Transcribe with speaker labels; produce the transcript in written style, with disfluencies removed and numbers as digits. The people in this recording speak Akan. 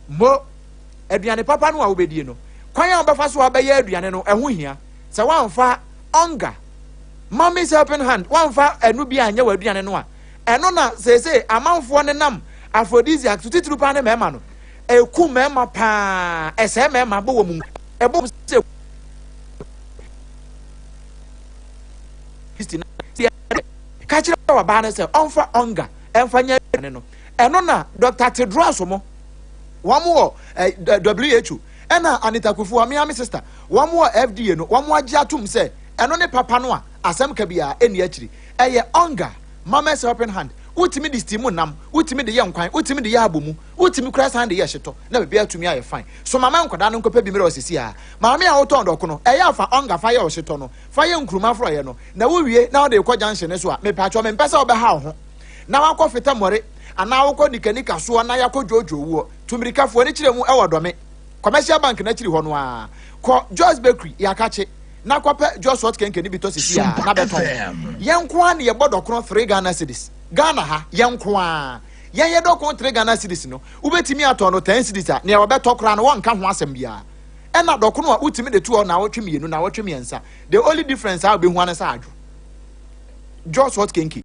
Speaker 1: Mo aduane papa no a wobɛdie no, kwan a wobɛfa so a wobɛyɛ aduane no, ɛho hia. Sɛ woamfa Onga, Mommy's Helping Hand, woamfa ɛno bi anyɛ w'aduane no a, ɛno na seesei amanfoɔ nenam aphrodisiac so, titiriw paa ne mmarima no. Ɛku mmarima paa, ɛsɛe mmarima, bɔ wɔn mu, ɛbɔ wɔn sɛ Kristi na ka kyerɛ ɔbaa no sɛ ɔmfa Onga ɛmfa nyɛ aduane no. Ɛno na Dr. Tedros mo, wɔn wɔ eh, WHO, ɛna Anita Kufuor, me ara me sister, wɔn wɔ FDA no, wɔn agye atom sɛ ɛno ne papa no a asɛm ka biara ɛnni akyiri. Ɛyɛ Onga, Mama's Helping Hand. Wotumi de steam nam, wotumi de yɛ nkwan, wotumi de yɛ abomu, wotumi koraa san de yɛ hyetɔ na biribiara atumi ayɛ fine. So mama nkwadaa no nkɔpɛ bi mmerɛ wɔ sisi a. Maame a wotɔn dɔkono, ɛyɛ a fa Onga fa yɛ ɔhyetɔ no, fa yɛ nkruma forɔeɛ no, na wowie na wode rekɔ junction no so a, mepaakyɛw mempɛ sɛ wobɛha wo ho na wakɔ feta mmɔre anaa wokɔ nikanika soɔ na yakɔ dwoodwoo woɔ. Tu mmirika fo ani kyerɛ mu wɔ Dɔme Commercial Bank no akyiri hɔ no ara. Kɔ Joyce Bakery, Yakakye, na kɔpɛ Joyce Hot Kenke no bi tɔ seesei ara na
Speaker 2: Sompa
Speaker 1: bɛtɔn.
Speaker 2: FM.
Speaker 1: Yɛn nko ara na yɛbɔ dɔkono three Ghana cedis. Ghana ha, yɛn nko ara. Yɛn yɛ dɔkono three Ghana cedis no, wobɛtumi atɔn no ten cedis a, nea wɔbɛtɔ koraa no wɔnka ho asɛm biara. Ɛna dɔkono a wotumi de to hɔ naawɔtwe mmienu, naawɔtwe mmiɛnsa. The only difference a wobɛhu ara ne sɛ adwo. Joyce Hot Kenke.